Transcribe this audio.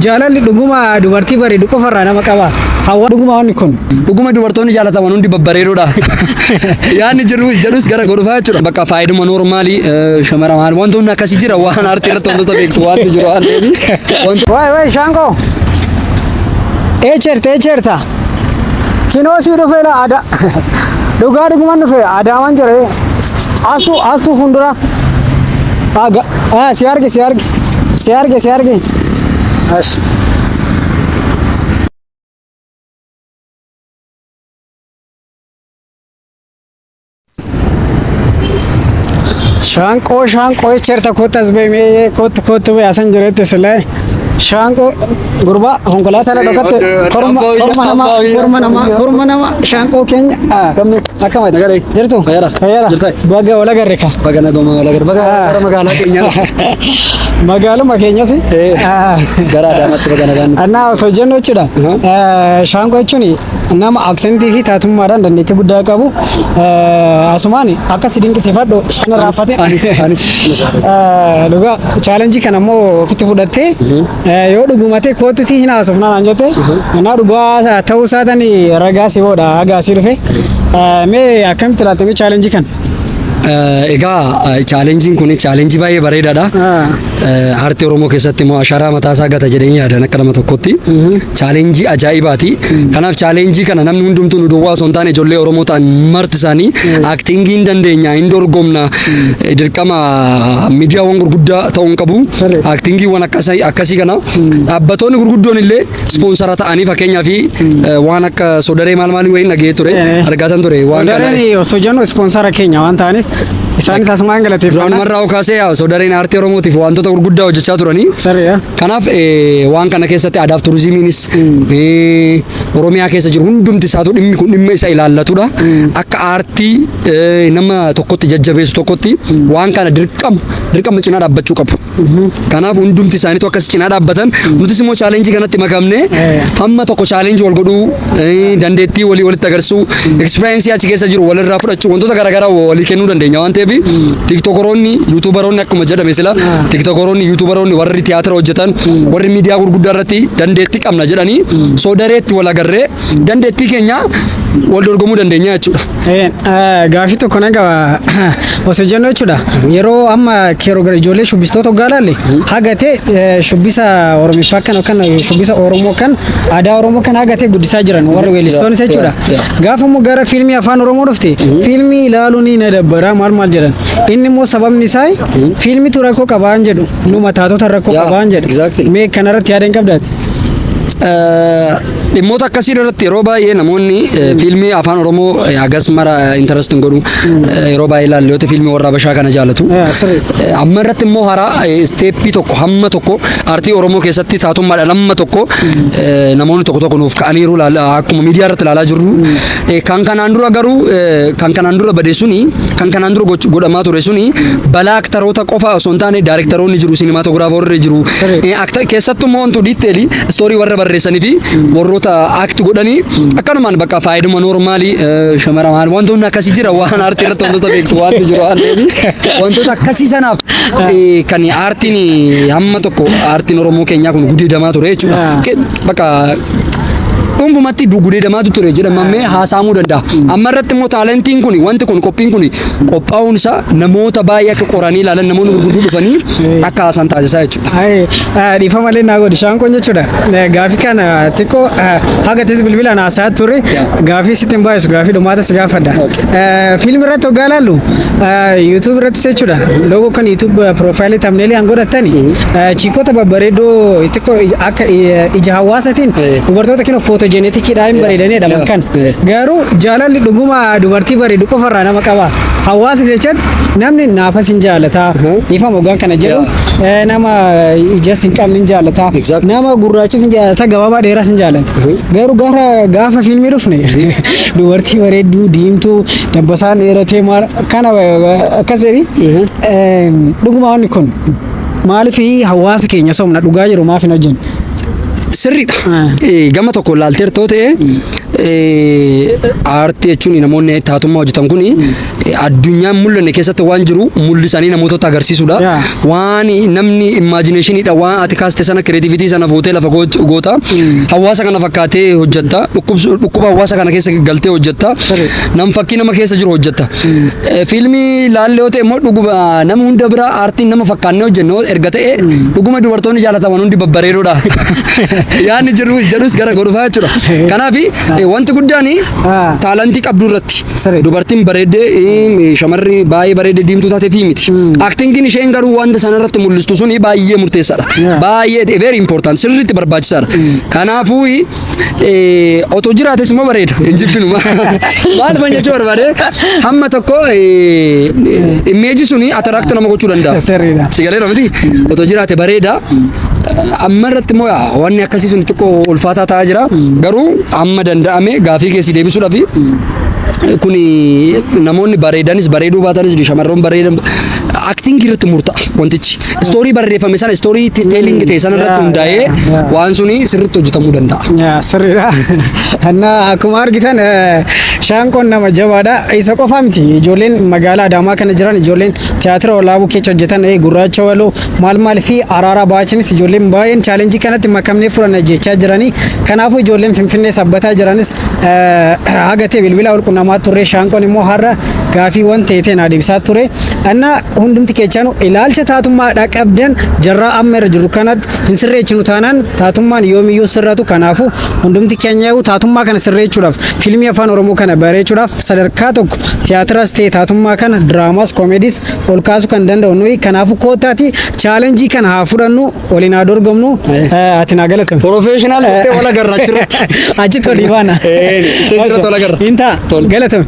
Jaalalli dhuguma dubartii bareedu qofarraa nama qaba. Hawwa dhuguma wanni kun. Dhuguma dubartoonni jaalataman hundi babbareedoodha. Yaadni jiru jedhus gara godhufaa jechuudha. Bakka faayiduma noormaalii shamara maal wantoonni akkasii jira waan aartii irratti wantoota beektu waan jiru waan ta'eef. Waay waay shaanqoo. Eecherta eecherta. Kinoo sii dhufee la ada. Dhugaa dhuguman dhufe adaaman jira. Astuu astuu fuuldura. Ah, si arge si arge. Si arge si arge. Ash. Shaanqoo shaanqoo echerta kottu as ba'e mee kottu kottu ba'e asan jiretti silee shaanqoo gurbaa konkolaataa irra dhokatte korma korma nama korma nama korma nama shaanqoo keenya akkam ati Nagalee. Jirtu Fayyaadha. Fayyaadha Jirta. Baga wal agarre ka Baga nagoma wal agarre. Baga gara magaalaa keenyaa. Magaaluma keenyas. Gara Adaamaatti baga nagaan nuti. Annaa osoo jennu jechuudha. Shaanqoo jechuun nama aksentii fi taatummaadhaan dandeettii guddaa qabu. Asumaan akka si dinqisiifadhu hin irraanfatin. Anis anis. Dhugaa chaalenjii kana immoo ofitti fudhattee yoo dhugumatee kootuti hin haasofnaa naan jette naa dhugaa ta'uu isaatan ragaa si boodha hagaa si dhufe. Mee akkamitti ilaalte mee chaalenjii kana? Egaa chaalenjiin kun chaalenjii baay'ee bareedaadha. Aartii Oromoo keessatti immoo ashaaraa mataa isaa gata jedhanii yaadan akka nama tokkotti. Chaalenjii ajaa'ibaati. Kanaaf chaalenjii kana namni hundumtuu nu duwwaa osoo hin taane ijoollee Oromoo ta'an marti isaanii aktingii hin dandeenya, hin dorgomna, dirqama miidiyaawwan gurguddaa ta'uu hin qabu. Aktingiiwwan akkasii kana dhaabbatoonni gurguddoon illee ispoonsara ta'anii fakkeenyaaf waan akka sodaree maal maalii wayiin dhaga'ee ture argaatan ture waan kana. Sodareen osoo jennu ispoonsara keenya waan ta'aniif isaanis asumaan galateeffanna. Duraanumarraa kaasee sodareen aartii Oromootiif wantoota gurguddaa hojjechaa turanii. Sirriidha. Kanaaf waan kana keessatti aadaaf turizimiinis Oromiyaa keessa jiru hundumti isaatu dhimmi kun dhimma isa ilaallatudha. Akka aartii nama tokkotti jajjabeessu tokkotti waan kana dirqama dirqama cinaa dhaabbachuu qabu. Kanaaf hundumti isaaniitu akkas cinaa dhaabbatan. Nutis immoo chaalenjii kanatti makamnee hamma tokko chaalenjii wal godhuu, dandeettii walii walitti agarsiisuu, ekspiriyaansii achi keessa jiru walirraa fudhachuu, wantoota garaagaraa walii kennuu dandeenya waan ta'eef tiktokoroonni, yuutuubaroonni akkuma jedhame sila tiktokoroonni, yuutuubaroonni, warri tiyaatira hojjetan, warri miidiyaa gurguddaa irratti dandeettii qabna jedhanii soodareetti wal agarree dandeettii keenya wal dorgomuu dandeenya jechuudha. Gaafii tokko nan qaba osoo jennu jechuudha. Yeroo amma yeroo gara ijoollee shubbistoota hoggaa ilaalle haga ta'e shubbisa Oromiffaa kan kan shubbisa Oromoo kan aadaa Oromoo kan haga ta'e guddisaa jiran warri weellistoonnis jechuudha. Gaafa immoo gara fiilmii afaan Oromoo dhufte fiilmii ilaaluun na dabbara maal maal jedhan. Inni immoo sababni isaa fiilmitu rakkoo qabaan jedhu nu mataatota rakkoo qabaan jedhu. Mee kanarratti yaada hin qabdaati? Dhimmoota akkasii irratti yeroo baay'ee namoonni fiilmii afaan Oromoo hagas mara interest hin godhu. Yeroo baay'ee ilaalloota fiilmii warra Habashaa kana jaalatu. Amma irratti immoo haaraa isteeppii tokko hamma tokko aartii Oromoo keessatti taatummaadhaan hamma tokko namoonni tokko tokko nuuf ka'aniiru akkuma miidiyaa irratti ilaalaa jirru. Kan kanaan dura garuu kan kanaan dura bade suni kan kanaan dura godhamaa ture suni balaa aktaroota qofa osoo hin taane daayirektaroonni jiru, siinimaatogiraafarri jiru. Keessattuu immoo wantu diiteelii istoorii warra barreessanii fi warroota act godhanii akkanumaan bakka faayiduma noormaalii shamara maal wantoonni akkasii jira waan aartii irratti wantoota beektu waan jiru waan ta'eef wantoota akkasii sanaaf kan aartiin hamma tokko aartiin Oromoo keenyaa kun gudeedamaa ture jechuudha. Bakka dhuunfumatti gudeedamaatu ture jedhamamee haasa'amuu danda'a. Amma irratti immoo taalentiin kun wanti kun qophiin kun qophaa'uun isaa namoota baay'ee akka qoranii ilaalan namoonni gurguddoo dhufanii akka haasa'an taasisaa jechuudha. Dhiifama malee naa godhi shaanqoon jechuudha. Gaafii kana xiqqoo haga tis bilbilaan haasa'aa turre gaafii sitti hin baay'isu gaafii dhumaata si gaafadha. Fiilmi irratti hoggaa ilaallu YouTube irrattis jechuudha. Loogoo kan YouTube piroofaayilii tamneelii han godhatani chiikota babbareedoo xiqqoo akka ija hawaasatiin dubartoota kino footojeneetikiidhaan hin bareedanidha kan. Garuu jaalalli dhuguma dubartii bareedu qofarraa nama qaba. Hawaasa jechuun namni naafas hin jaalata. Dhiifama hoggaan kana jedhu nama ijas hin qabne hin jaalata. Nama gurraachis hin jaalata gabaabaa dheeraas hin jaalata. Garuu gara gaafa fiilmii dhufne dubartii bareedduu diimtuu dabbasaan dheeratee maal kana akkas jedhi dhuguma wanni kun maaliif hawaasa keenya somna dhugaa jiru maaf hin hojjenne? Sirriidha. Gama tokko ilaalteertoo ta'e aartii jechuun namoonni taatummaa hojjetan kun Addunyaan mul'anne keessatti waan jiru mul'isanii namootatti agarsiisudha. Waan namni imaginationiidha, waan ati kaaste sana, creativity sana fuutee lafa goota. Hawaasa kana fakkaatee hojjetta. Dhukkuba hawaasa kana keessa galtee hojjetta. Nam fakkii nama keessa jiru hojjetta. Fiilmii laallee yoo ta'e immoo, dhuguma nama hunda bira aartiin nama fakkaannee hojjennu erga ta'e, dhuguma dubartoonni jaalataman hundi babbareedoodha. Yaadni jiru jedhus gara godhufaa jechuudha. Kanaaf wanti guddaan talentii qabdu irratti dubartiin bareeddee, shamarri baay'ee bareeddee diimtuu taatee fi miti. Actingiin isheen garuu wanta sana irratti mul'istu suni baay'ee murteessaadha. Baay'ee very important, sirriitti barbaachisaadha. Kanaafuu otoo jiraates immoo bareeda, hin jibbinu. Maal fan jechuu barbaade, hamma tokko image suni attract nama gochuu danda'a. Si galeera miti? Otoo jiraate bareeda. Amma irratti immoo wanni akkasii sun xiqqoo ulfaataa ta'aa jira. Garuu amma danda'ame gaafii keessi deebisuudhaaf, kuni namoonni bareedanis bareeduu baatanis, shamarroon bareedan, acting irratti murta'a wantichi. Story barreeffame sana, story telling ta'e sana irratti hundaa'ee waan suni sirriitti hojjetamuu danda'a. Yaa, sirriidha. Anna akkuma argitan Shaanqoon nama jabaadha. Isa qofa miti, ijoolleen magaalaa Adaamaa kana jiran, ijoolleen tiyaatira Olaabuu keessa hojjetan, Gurraacha Waloo maal maal fi Araaraa Baachinis, ijoolleen baay'een challenge kanatti makamnee furan jechaa jiranii. Kanaafuu ijoolleen Finfinnee sabbataa jiranis haga ta'e bilbila wal qunnamaa turre. Shaanqoon immoo har'a gaafiiwwan ta'e adeemsaa ture. Anna hundumti keessaanu ilaalcha taatummaadhaa qabdan jarraa amma irra jiru kanatti hin sirreechinu taanaan, taatummaan yoomiyyuu sirratu. Kanaafuu hundumti keenya taatummaa kana sirreechuudhaaf, fiilmii afaan Oromoo kana bareechuudhaaf, sadarkaa tokko tiyaatiras ta'e taatummaa kana, diraamaas koomeediis ol kaasuu kan danda'u nuyi. Kanaafuu kootaati challenge kana haa fudhannu, waliin haa dorgomnu. Ati naa galatoomi. Professional gootee wal agarra achirratti. Achitti walii baana. Stage irratti wal agarra. Intaa galatoomi.